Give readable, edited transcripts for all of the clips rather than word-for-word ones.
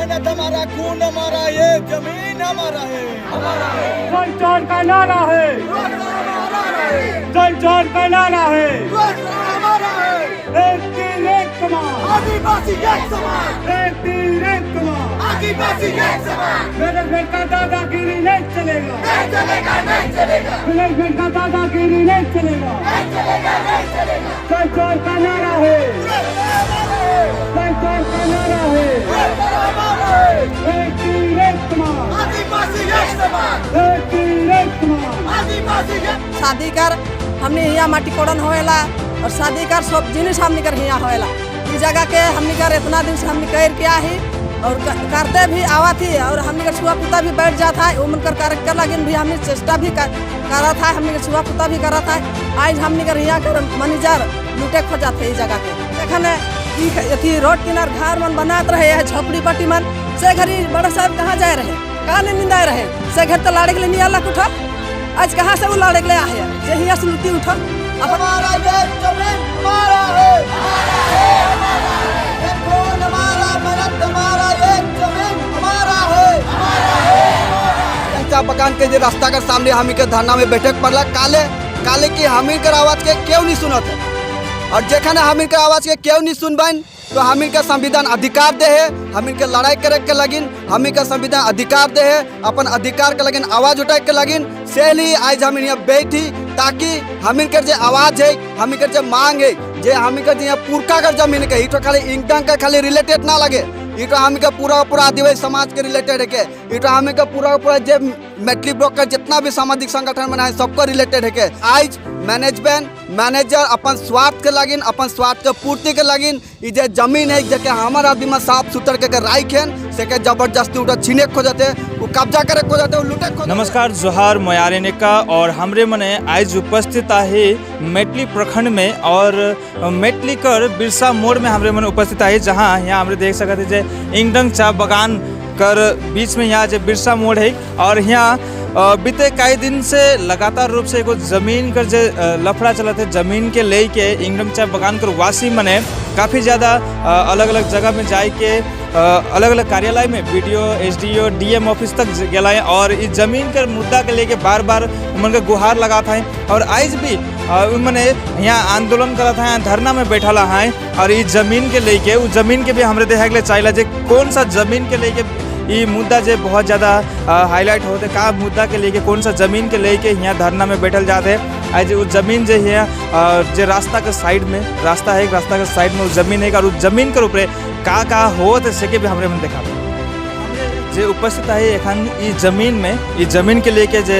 मेहनत हमारा, खून हमारा, ये जमीन हमारा है। हमारा है। जय जोहार का नारा है। हमारा है। जय जोहार का नारा है। हमारा है। एक तीर एक कमान। आदिवासी एक समान। एक तीर एक कमान। आदिवासी एक समान। मैनेजमेंट का दादागिरी नहीं चलेगा। नहीं चलेगा, नहीं चलेगा। मैनेजमेंट का दादागिरी नहीं चलेगा। नहीं चलेगा, नहीं चलेगा। जय जोहार का नारा है। जय जोहार का नारा है। हमारा है। एक तीर एक कमान। आदिवासी एक समान। एक तीर एक कमान। आदिवासी एक शादी कर हमने यहाँ माटी कोड़न होएला और शादी कर सब जिनिस हमने कर यहाँ होएला। इस जगह के हमने कर इतना दिन से हमने कर के ही और करते भी आवा थी और हमने कर छुआ पुता भी बैठ जाता है, उमन कर कर कर लगिन भी हमने चेष्टा भी करा था, हमने कर छुआ पुता भी करा था। आज हमने कर यहाँ कर मैनेजर लूटे खो जाते इस जगह के। एखने ई अथी रोड किनार घर मन बनात रहे है, झोपड़ी पट्टी मन से घरी बड़ा साहब कहाँ जाए रहे, कहाँ नहीं निंदाए रहे? से घर तो लाड़े के लिए नहीं अलग उठा। आज कहाँ से वो लाड़े के लिए आए जे हियाँ से लुटी उठा अपन। हमारा ये जमीन हमारा है। हमारा है, हमारा है। ये खून हमारा, मेहनत हमारा, ये जमीन हमारा है। हमारा है। चा बगान के जे रास्ता के सामने हमी के धरना में बैठे पड़ला, काले काले की हमी के आवाज के क्यों नहीं सुनत है और जेखाने हमी के आवाज के क्यों नहीं सुनबन तो हमी के संविधान अधिकार दे है हमी के लड़ाई करे के लगिन। हमी के संविधान अधिकार दे है अपन अधिकार के लगिन, आवाज उठाए के लगिन। से लिए आज हम यहाँ बैठी ताकि हमी के जे आवाज है, हमी के जे मांग है, जे हमी के जे यहाँ पुरखा कर जमीन के, ई तो खाली इंगडंग के खाली रिलेटेड ना लगे, ई तो हमी के पूरा पूरा आदिवासी समाज के रिलेटेड है के, ई तो हमी के पूरा पूरा जे मेटली ब्लॉक का जितना भी सामाजिक संगठन बना है, सबको रिलेटेड है के। आज मैनेजमेंट, मैनेजर अपन स्वार्थ के लगिन, अपन स्वार्थ के पूर्ति के लगिन ई जे जमीन है, जेके हमार आदमी में साफ सुथर के राइख से के जबरदस्ती उठा छीने खो जाते, वो कब्जा करे खो जाते, वो लूटे खो जाते। नमस्कार, जोहार मयारेनिका और हमरे मने आज उपस्थित आहे मेटली प्रखंड में और मेटली कर बिरसा मोड़ में हमरे मने उपस्थित आहे, जहाँ यहाँ हमरे देख सकते जे इंगडंग चा बगान कर बीच में यहाँ जे बिरसा मोड़ है और यहाँ बीते कई दिन से लगातार रूप से एगो जमीन कर जे लफड़ा चलत है। जमीन के ले के इंगडंग चा बगान कर वासी मने काफ़ी ज़्यादा अलग अलग जगह में जाए के अलग अलग कार्यालय में बीडीओ, एसडीओ, डीएम ऑफिस तक गेला है और इस जमीन के मुद्दा के लेके बार बार उमन के गुहार लगात है और आज भी उमने यहाँ आंदोलन करत है, धरना में बैठल है और इस जमीन के लेके, उस जमीन के भी हमरे देखे के लिए चाहिए जे कौन सा जमीन के लेके ये मुद्दा जे बहुत ज़्यादा हाईलाइट होते, का मुद्दा के लेके, कौन सा जमीन के लेके यहाँ धरना में बैठल जाते। आज उस जमीन जे है, जे रास्ता के साइड में रास्ता है, रास्ता के साइड में उस जमीन है और उस जमीन के ऊपर का का होत से के भी हमरे मन देखा जे उपस्थित है। एखन ई जमीन में, ई जमीन के लेके जे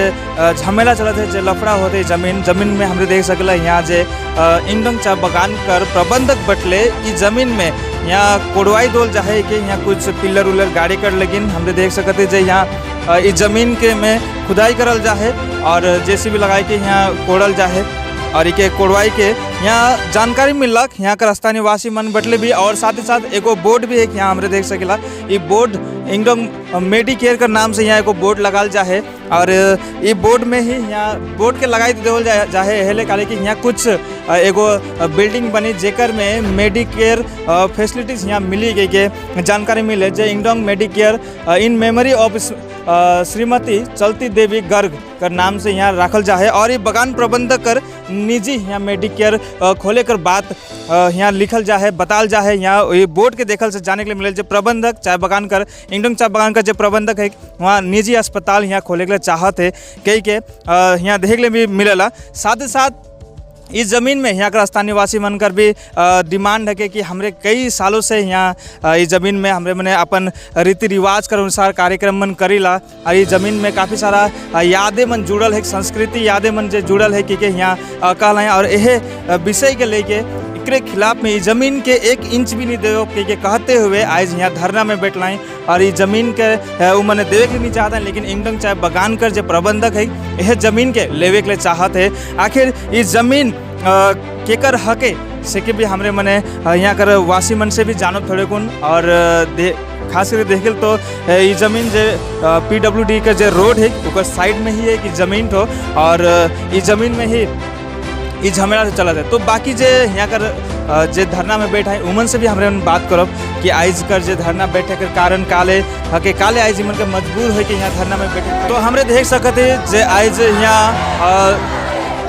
झमेला चलत है, जे लफड़ा होते है जमीन जमीन में, हमरे देख सकला यहाँ जे इंगडंग चा बगान कर प्रबंधक बटले ई जमीन में यहाँ कोड़वाई दोल जाहे के यहाँ कुछ पिलर उलर गाड़ी कर लगिन। हमरे देख सकते जे यहाँ ई जमीन के में खुदाई करल जाहे और जेसीबी लगाए के यहाँ कोड़ल जाहे और इके कोड़वाई के यहाँ जानकारी मिलक यहाँ का स्थानीय वासी मन बटले भी और साथ ही साथ एगो बोर्ड भी है कि यहाँ हमरे देख सकेला ये बोर्ड इंगडोंग मेडिकेयर का नाम से यहाँ एगो बोर्ड लगाल जाहे और ये बोर्ड में ही यहाँ बोर्ड के लगाई देवल जाहे हेले काले कि यहाँ कुछ एगो बिल्डिंग बनी जेकर में मेडिकेयर फैसिलिटीज यहाँ मिली गई के जानकारी मिले जे इंगडोंग Medicare in memory of Shrimati चलती देवी गर्ग कर नाम से यहाँ रखल जाहे और ये बगान प्रबंधक कर निजी यहाँ मेडिकेयर खोले कर बात यहाँ लिखल जाहे, बताल जाहे। यहाँ ये बोर्ड के देखल से जाने के लिए मिले जे प्रबंधक चाय बगान कर, इंगडोंग चाय बगान का जो प्रबंधक है, वहाँ निजी अस्पताल यहाँ खोले के लिए चाहत है कई के यहाँ देख ले भी मिलेला। साथ ही साथ इस ज़मीन में यहाँ का स्थानीयवासी मन कर भी डिमांड है कि हमरे कई सालों से यहाँ इस ज़मीन में हमरे मने अपन रीति रिवाज के अनुसार कार्यक्रम मन करीला और ये ज़मीन में काफ़ी सारा यादें मन जुड़ल है, संस्कृति यादें मन जे जुड़ल है कि यहाँ कहल है और यह विषय के लेके एकरे खिलाफ में ये ज़मीन के 1 इंच भी नहीं देव के कहते हुए आज यहाँ धरना में बैठल हैं और ये ज़मीन के वो मने देवे के नहीं चाहते हैं, लेकिन इंगडंग चाय बगान कर जो प्रबंधक है, यह ज़मीन के लेवे के लिए चाहत है। आखिर ये ज़मीन केकर हके से के भी हमरे मने यहाँ कर वासी मन से भी जानो थोड़े कुन और खास करके देखे तो ये ज़मीन जे पीडब्ल्यूडी का जो रोड है, ओकर साइड में ही है कि ज़मीन तो और ये ज़मीन में ही ये झमेला से चलत है। तो बाकी जे यहाँ कर जे धरना में बैठा है उमन से भी हमरे मन बात करब कि आइज कर जे धरना बैठे के कारण काले हके, काले आइज मन के मजबूर हो के यहाँ धरना में बैठे। तो हमरे देख सकते जे आइज यहाँ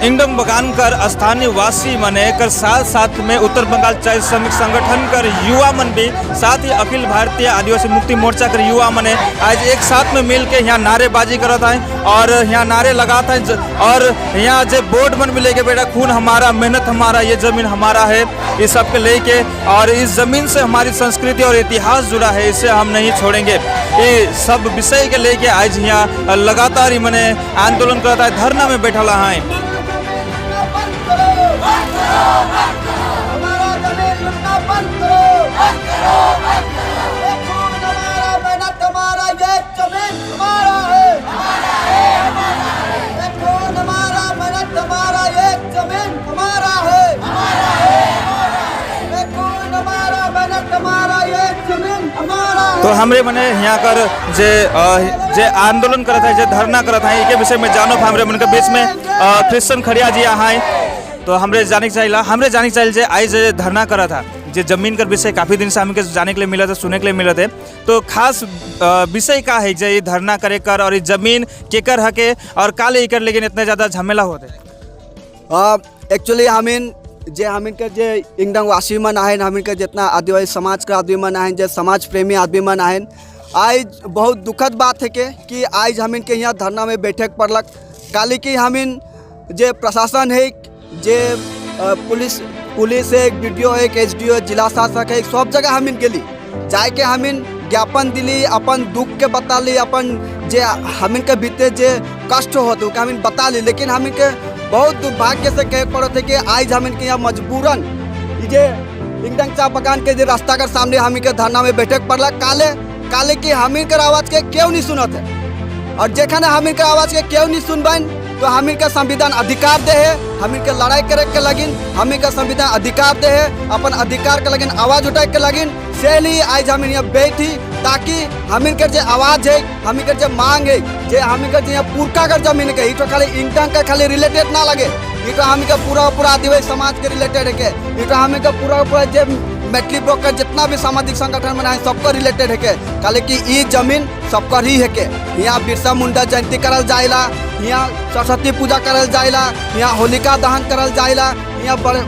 इंगडोंग बगान कर स्थानीय वासी मने कर साथ साथ में उत्तर बंगाल चाय श्रमिक संगठन कर युवा मन भी, साथ ही अखिल भारतीय आदिवासी मुक्ति मोर्चा कर युवा मने आज एक साथ में मिल के यहाँ नारेबाजी करत हैं और यहाँ नारे लगात हैं और यहाँ जो बोर्ड मन भी लेके बैठा, खून हमारा, मेहनत हमारा, ये जमीन हमारा है, इस सब के लेके और इस जमीन से हमारी संस्कृति और इतिहास जुड़ा है, इसे हम नहीं छोड़ेंगे। ये सब विषय के लेके आज यहाँ लगातार ही मने आंदोलन करता है, धरना में बैठा है। बंद करो, हमारा जमीन लुटना बंद करो। ये खून हमारा, मेहनत हमारा, ये जमीन हमारा है। ये खून हमारा, मेहनत हमारा, ये जमीन हमारा है। ये खून हमारा, मेहनत हमारा, ये जमीन हमारा है। तो हमरे मने यहाँ कर जे आंदोलन करत है, जे धरना करत है, के विषय में जानो। हमरे मन के बीच में क्रिश्चन खड़िया जी यहाँ है, तो हमरे जाने के चाहिए, हमरे जाने के चाहिए जे आई जे धरना करत था, जे जमीन कर विषय काफ़ी दिन से हमके जाने के लिए मिला था, सुने के लिए मिला थे, तो खास विषय का है जे ये धरना करे कर और ये जमीन केकर हके और काले इकर लेकिन इतने ज़्यादा झमेला होते? एक्चुअली हमीन जे हमीन के जे इंगडंग वासी मन आहिन, हमीन के जितना आदिवासी समाज के आदमी मन आहिन, जे समाज प्रेमी आदमी मन आहिन, आज बहुत दुखद बात है के कि आज हमीन के यहाँ धरना में बैठे के पड़लक। काली कि हमीन जे प्रशासन है, जे पुलिस पुलिस है, बीडीओ है, एसडीओ, जिला शासक है, सब जगह हमीन गेली, जाके के हमीन ज्ञापन दिली, अपन दुख के बताली, अपन जे हमीन के बीते जे कष्ट होते ओके हमीन बताली। लेकिन हमीन के बहुत दुर्भाग्य से कहे पड़त है कि आज हमीन के यहाँ मजबूरन ई जे इंगडंग चा बगान के जे रास्ता के सामने हमीन के धरना में बैठे के पड़ला। काले काले कि हमीन के आवाज के केहू नहीं सुनत है और जेखाने हमीन के आवाज के केहू नहीं सुनबन, तो हमीन के संविधान अधिकार दे है हमीन के लड़ाई करे के लगिन। हमीन के संविधान अधिकार दे है अपन अधिकार के लगिन आवाज उठाए के लगिन। से लिए आज हमीन यहाँ बैठी ताकि हमीन के जे आवाज है, हमीन के जे मांग है, जे हमीन के जे यहाँ पुरखा कर जमीन के, ई तो खाली इंगडंग के खाली रिलेटेड ना लगे, ई तो हमीन के पूरा पूरा आदिवासी समाज के रिलेटेड है के, ई तो हमीन के पूरा पूरा जे मैटली ब्लॉक का जितना भी सामाजिक संगठन बना है, सबको रिलेटेड है के। काले कि ई जमीन सबकर ही है के। यहाँ बिरसा मुंडा जयंती करल जाइला, यहाँ सरस्वती पूजा करल जाइला, यहाँ होलिका दहन करल जाइला, यहाँ बड़े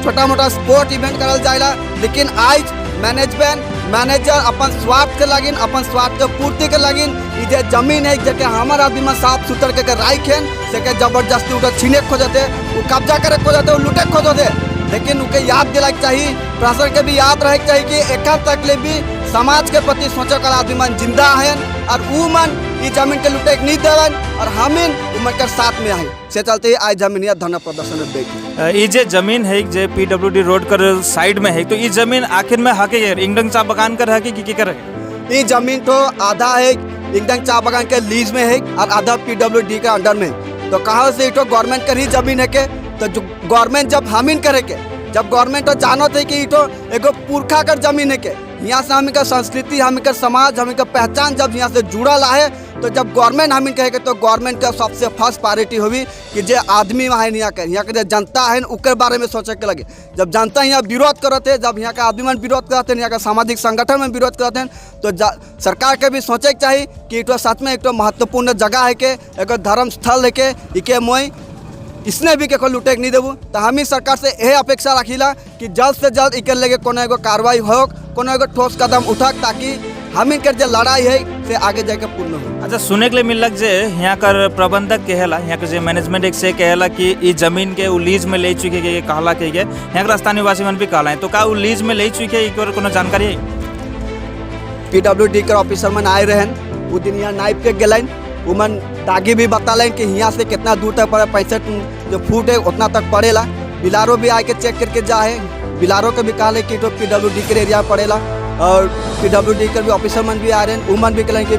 छोटा मोटा स्पोर्ट इवेंट करल जाइला। लेकिन आज मैनेजमेंट, मैनेजर अपन स्वार्थ के लगिन, अपन स्वार्थ के पूर्ति के लगिन ई जे जमीन है, जेके हमार आदमी में साफ सुथर के राइख से के जबरदस्ती उठा छीने खोजते, उ कब्जा करे खोजते, उ लूटे खोजते। लेकिन उके याद दिलाए के चाहिए, प्रशासन के भी याद रहे के चाहिए कि एखन तक ले भी समाज के प्रति सोचे वाला आदमी मन जिंदा हैं और उ मन ई जमीन के लूटे के नहीं देवन और हमीन उमन के साथ में आई। से चलते ही आज जमीन यहाँ धरना प्रदर्शन में बैठी। ई जे जमीन है, जे पीडब्ल्यूडी रोड कर साइड में है, तो ई जमीन आखिर में हके इंगडंग चा बगान कर हके कि की कर हके? ई जमीन तो आधा है इंगडंग चा बगान के लीज में है और आधा पीडब्ल्यूडी के अंडर में है। तो कहाँ से तो गवर्नमेंट कर ही जमीन है के, तो जो गवर्नमेंट जब हमीन करे के, जब गवर्नमेंट तो जानत है कि ई तो एगो पुरखा कर जमीन है के, यहाँ से हमीन का संस्कृति, हमीन का समाज, हमीन का पहचान जब यहाँ से जुड़ल है, तो जब गवर्नमेंट हमीन कहे के, तो गवर्नमेंट का सबसे फर्स्ट प्रायोरिटी होगी कि जे आदमी वहाँ यहाँ के जो जनता है उनके बारे में सोचे के लगे। जब जनता यहाँ विरोध करते है, जब यहाँ के आदमी मन विरोध करते हैं, यहाँ के सामाजिक संगठन में विरोध करते हैं, तो सरकार के भी सोचे के चाहिए कि एक सच में एक महत्वपूर्ण जगह है के, एक धर्म स्थल है के, इके मोई इसने भी केको लूटे के नहीं देबू। तो हम ही सरकार से यही अपेक्षा रखीला कि जल्द से जल्द इके लेके कोनो एगो कार्रवाई हो, कोनो एगो ठोस कदम उठक, ताकि हमीन के जो लड़ाई है से आगे जाके पूर्ण हो। अच्छा, सुने के लिए मिलक जे यहाँ कर प्रबंधक कहेला, यहाँ के जे मैनेजमेंट एक से कहेला कि ई जमीन के उ लीज में ले चुके के कहला के, यहाँ के स्थानीय वासी मन भी कहला है, तो का उ लीज में ले चुके, एक कोनो जानकारी है? पीडब्ल्यूडी के ऑफिसर मन आए रहन उ दिन, यहाँ नाइप के गेलन, उमन दागी भी बतालन कि यहाँ से कितना दूर तक पड़े, 65 जो फुट है उतना तक पड़ेला। बिलारो भी आके चेक करके जाए, बिलारो के भी कहले कि तो पीडब्ल्यूडी के एरिया पड़ेला और पीडब्ल्यूडी के भी ऑफिसर मन भी आ रहे हैं, उमन भी कहलन कि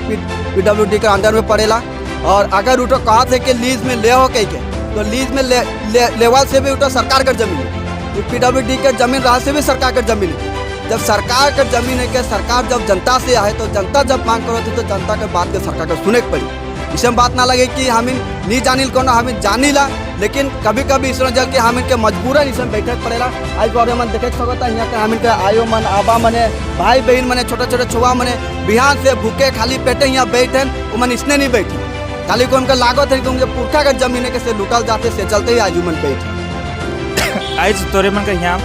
पीडब्ल्यूडी के अंडर में पड़ेला। और अगर उठो कहा थे कि लीज में ले हो कहीं के, तो लीज में ले, ले लेवल से भी उठो सरकार का जमीन है, पीडब्ल्यूडी के जमीन रहा से भी सरकार का जमीन है। जब सरकार का जमीन है के सरकार जब जनता से आए, तो जनता जब मांग करो तो जनता के बात के सरकार के सुने के पड़ी। इसमें बात ना लगे कि हम नहीं जानिल कोनो, हम जानिला। लेकिन कभी कभी इसमें जल के हम इनके मजबूरन इसमें बैठे के पड़ेला। आज बारे मन देखे सकता यहाँ के हम इनके आयो मन आबा मने भाई बहन मने छोटा छोटा छुआ मने बिहान से भूखे खाली पेटे यहाँ बैठन, वो मन इसने नहीं बैठे। खाली को उनका लागत है कि उनके पुरखा के जमीन के से लुटल जाते से चलते ही आज मन बैठे। आज तोरे मन का यहाँ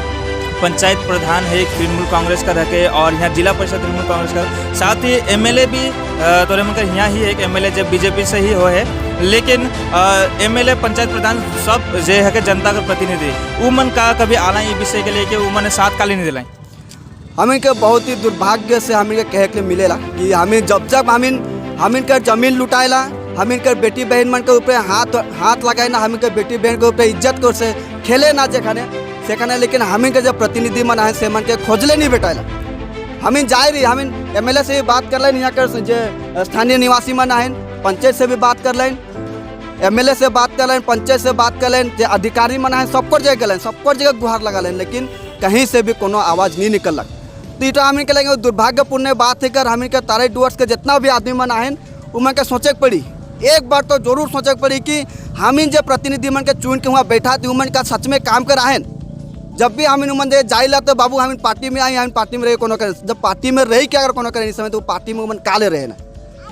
पंचायत प्रधान है तृणमूल कांग्रेस का रह के और यहाँ जिला परिषद तृणमूल कांग्रेस का, साथ ही एमएलए भी तोरे मन का यहाँ ही एक एमएलए जब बीजेपी से ही हो है, लेकिन एमएलए, पंचायत प्रधान सब जे है के जनता का प्रतिनिधि, उ मन का कभी आला ई विषय के लेके, उ मन साथ काली नहीं दिलाई? हमें के बहुत ही दुर्भाग्य से हमें के कहे के मिलेला कि हमें जब जब हमीन हमीन के जमीन लुटाएला, हमीन के बेटी बहन मन के ऊपर हाथ हाथ लगाए ना, हमीन के बेटी बहन के ऊपर इज्जत को से खेले ना जेखाने सेखाने, लेकिन हमीन के जब प्रतिनिधि मन आए से मन के खोजले नहीं भेटाएला। हमीन जाए रही, हमीन एमएलए से भी बात कर लेन, यहाँ के जे स्थानीय निवासी मन आए पंचायत से भी बात कर लेन, एमएलए से बात कर लेन, पंचायत से बात कर लेन, जे अधिकारी मन आए सबको जगह गलन, सबको जगह गुहार लगा लेन, लेकिन कहीं से भी कोनो आवाज़ नहीं निकलक। तो ये तो हमीन के लगे दुर्भाग्यपूर्ण बात है कर हमीन के तारई डुअर्स के जितना भी आदमी मन आए उमन के सोचे के पड़ी, एक बार तो जरूर सोचे के पड़ी कि हमीन जे प्रतिनिधि मन के चुन के वहाँ बैठा थी उमन का सच में काम कर आए। जब भी हमीन उमन जे जाइला तो बाबू हमीन पार्टी में आई, हमीन पार्टी में रहे कोनो करे, जब पार्टी में रही के अगर कोनो करे इस समय तो पार्टी में उमन काले रहे ना,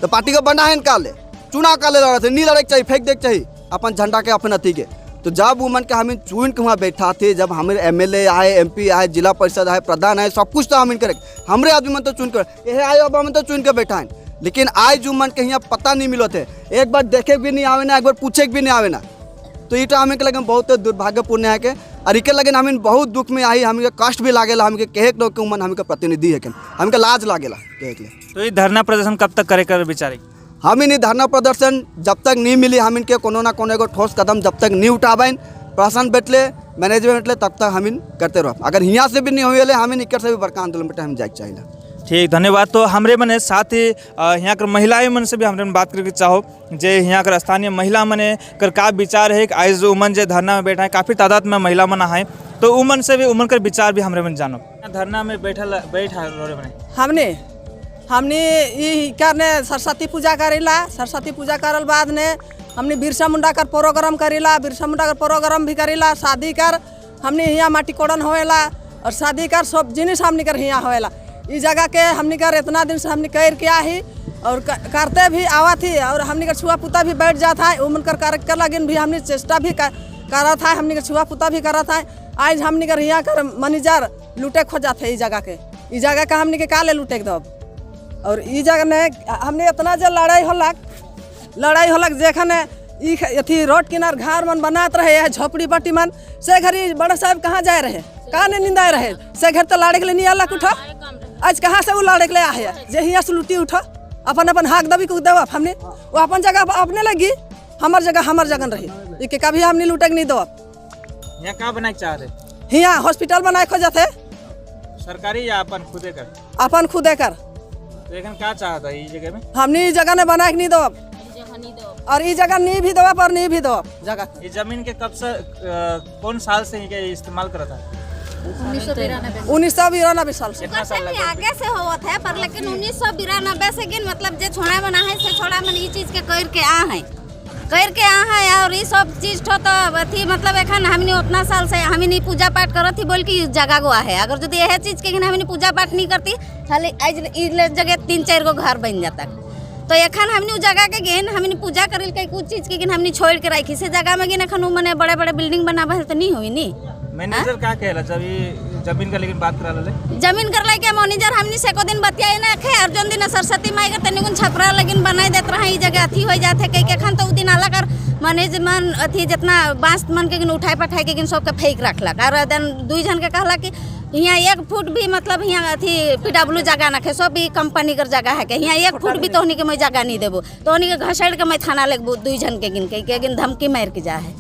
तो पार्टी के बना है काले चुनाव काले लड़ा थे नहीं लड़े के चाहिए, फेंक दे के चाहिए अपन झंडा के अपन अथी के। तो जब उमन के हमीन चुन के वहाँ बैठा थे, जब हमें एमएलए आए, एमपी आए, जिला परिषद आए, प्रधान आए, सब कुछ तो हमीन करे, हमरे आदमी मन तो चुन कर यह आए, अब हम तो चुन के बैठा है, लेकिन आज उमन के यहाँ पता नहीं मिलो थे, एक बार देखे भी नहीं आवे ना, एक बार पूछे भी नहीं आवे ना। तो ये तो हमें के लगे बहुत दुर्भाग्यपूर्ण है के और इके लगे हमें बहुत दुख में आई, हमें कष्ट भी लागेला, हमें कहे के लोग के उमन हमें के प्रतिनिधि है के हमें लाज लागेला कहे के। तो ये धरना प्रदर्शन कब तक करे कर विचारी? हम इन धरना प्रदर्शन जब तक नहीं मिली, हम इनके कोनो ना कोनो एगो ठोस कदम जब तक नहीं उठाबेन, प्रशासन बैठले, मैनेजमेंट बैठले, तब तक हम इन करते रहो। अगर यहाँ से भी नहीं हुए हम इन इक्कर से भी बड़का आंदोलन बैठे हम जाए चाहिए। ठीक, धन्यवाद। तो हमरे मने साथ ही यहाँ कर महिलाएं मन से भी हमरे मन बात करके चाहो जे यहाँ कर स्थानीय महिला मने कर का विचार है। आज उमन जे धरना में बैठा है, काफ़ी तादाद में महिला मन आए, तो उमन से भी उमन कर विचार भी हमरे मन जानो। धरना में बैठल बैठा रहे मने? हमने हमने ई करने सरस्वती पूजा करेला, सरस्वती पूजा करल बाद ने हमने बिरसा मुंडा कर प्रोग्राम करेला, बिरसा मुंडा कर प्रोग्राम भी करेला, शादी कर हमने यहाँ माटी कोड़न होएला और शादी कर सब जिनिस हमने कर यहाँ होएला। ई जगह के हमने कर इतना दिन से हमने कर के आही और करते भी आवा थी और हमने कर छुआ पुता भी बैठ जाता है, उमन कर कर कर लगिन भी हमने चेष्टा भी करा था, हमने कर छुआ पुता भी करा था। आज हमने कर यहाँ कर मैनेजर लूटे खो जाते ई जगह के, ई जगह का हमने के काले लूटे के दब और ई जगह ने हमने इतना जे लड़ाई होलक, लड़ाई होलक जेखने ई अथी रोड किनार घर मन बनात रहे है झोपड़ी पट्टी मन, से घरी बड़ा साहब कहाँ जाए रहे, कहाँ ने निंदाए रहे, से घर तो लड़े के लिए नहीं अलग उठो, आज कहाँ से वो लड़े के लिए आए जे हियाँ से लूटी उठो, अपन अपन हाक दबी को देव हमने, वो अपन जगह अपने लगी, हमार जगह हमार जगह रही, ई के कभी हमने लूटे के नहीं दो। यहाँ का बनाए चाह रहे? हियाँ हॉस्पिटल बनाए खो जाते। सरकारी या अपन खुदे कर? अपन खुदे कर। तो एखन का चाहता है ई जगह में? हमने ई जगह ने बनाए के नहीं दो और ई जगह नहीं भी दो पर नहीं भी दो जगह। ये जमीन के कब से कौन साल से ही के इस्तेमाल करता है? 1992 साल से। कितना साल लगा? आगे से होवत है पर लेकिन 1992 से गिन मतलब जे छोड़ा बना है से छोड़ा मन ई चीज के कर के आ है, कर के आ है और ये सब चीज ठो तो अथी मतलब एखन हमने उतना साल से हमने पूजा पाठ करत थी बोल के इस जगह को है। अगर यदि यह चीज के हमने पूजा पाठ नहीं करती खाली आज ई जगह 3-4 गो घर बन जाता, तो एखन हमने उ जगह के गेन हमने पूजा करिल के कुछ चीज के गिन हमने छोड़ के रखी से जगह में गिन एखन उ मने बड़े बड़े बिल्डिंग बनावे है तो नहीं हुई नी। मैनेजर का कहला जब ये जमीन का लेकिन बात करा ले? जमीन कर के मैनेजर हमने से को दिन बतियाई ना खे और जोन दिन सरस्वती माई के तनी गुन छपरा लेकिन बनाई देत रहा ई जगह अथी हो जाते कई के एखन तो उ दिन आला कर मैनेजमेंट अथी जितना बांस मन के गिन उठाए पठाए के गिन सबके फेंक रखलक और देन दुई जन के कहला कि यहाँ 1 फुट भी मतलब यहाँ अथी पीडब्ल्यू जगह ना खे, सब भी कंपनी कर जगह है के यहाँ 1 फुट भी तोहनी के मैं जगह नहीं देबो, तोहनी के घसड़ के मैं थाना लेबो दुई जन के गिन के गिन धमकी मार के जा है।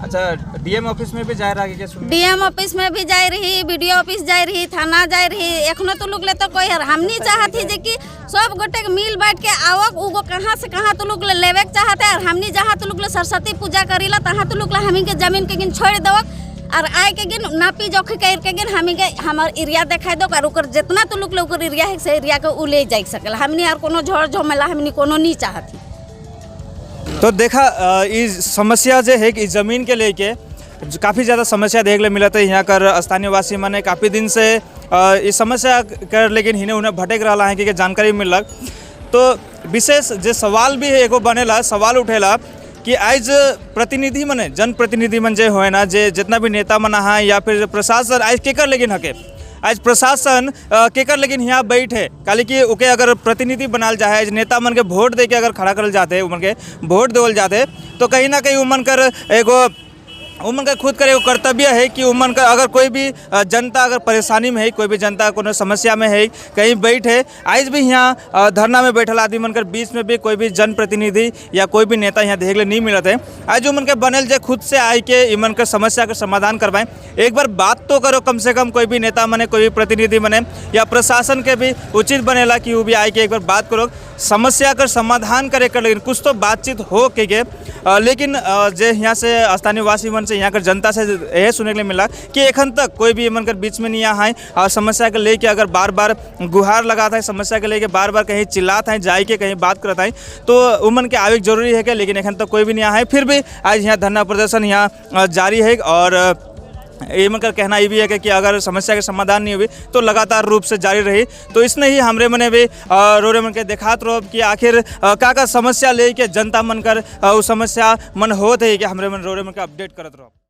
अच्छा, डीएम ऑफिस में भी जाए रहा क्या? सुन डीएम ऑफिस में भी जाए रही, बीडीओ ऑफिस जाए रही, थाना जाए रही, एखनो तो लोग ले तो कोई हर हम नहीं चाहत ही जे कि सब गोटे के मिल बैठ के आवक उगो कहाँ से कहाँ तो लोग ले लेवे के चाहते और हमनी जहाँ तो लोग ले सरस्वती पूजा करीला तहाँ तो लोग ले हमनी के जमीन के गिन छोड़ देवक और आए के गिन नापी जोखी कर के गिन हमनी के हमार एरिया देखाई दो और ओकर जितना तो लोग ले ओकर एरिया है से एरिया के उ ले जाए सकल। हमनी और कोनो झोड़ झमेला हमनी कोनो नहीं चाहती। तो देखा ई समस्या जे है कि जमीन के लेके काफ़ी ज़्यादा समस्या देख ले मिलत है। यहाँ कर स्थानीयवासी मने काफ़ी दिन से इस समस्या कर लेकिन हिने उन्हें भटक रहा है कि जानकारी मिलक। तो विशेष जे सवाल भी है एगो बनेला, सवाल उठेला कि आज प्रतिनिधि मने जनप्रतिनिधि मन जे होए ना, जे जितना भी नेता मन है या फिर प्रशासन आज केकर लेकिन हके, आज प्रशासन केकर लेकिन यहाँ बैठे काली कि ओके अगर प्रतिनिधि बनाल जाए, आज नेता मन के वोट दे के अगर खड़ा करल जाते, उमन के वोट देवल जाते, तो कहीं ना कहीं उमन कर एगो उमन का खुद कर एगो कर्तव्य है कि उमन का अगर कोई भी जनता अगर परेशानी में है, कोई भी जनता कोनो समस्या में है, कहीं बैठे, आज भी यहाँ धरना में बैठल आदमी मन कर बीच में भी कोई भी जनप्रतिनिधि या कोई भी नेता यहाँ देख ले नहीं मिलत है। आज उमन के बनल जे खुद से आए के इमन के समस्या के समाधान करवाएं, एक बार बात तो करो कम से कम कोई भी नेता मने, कोई भी प्रतिनिधि मने या प्रशासन के भी उचित बनेला कि वो भी आए के एक बार बात करो, समस्या कर समाधान करे कर, लेकिन कुछ तो बातचीत हो के लेकिन जे यहाँ से स्थानीयवासी मन से यहाँ कर जनता से यह सुने के लिए मिला कि एखन तक कोई भी मन कर बीच में नहीं आए और समस्या के लेके अगर बार बार गुहार लगाता है, समस्या के लेके बार बार कहीं चिल्लाता है, जाए के कहीं बात करता है, तो उमन के आवे के जरूरी है कि लेकिन एखन तक कोई भी नहीं आया है। फिर भी आज यहाँ धरना प्रदर्शन यहाँ जारी है और ये का कहना ये भी है कि अगर समस्या के समाधान नहीं हुई तो लगातार रूप से जारी रही। तो इसने ही हमरे मने भी रोरे मन के देखात रहो कि आखिर का का समस्या ले के जनता मन कर उस समस्या मन होत है कि हमरे मन रोरे मन के अपडेट करत रहो।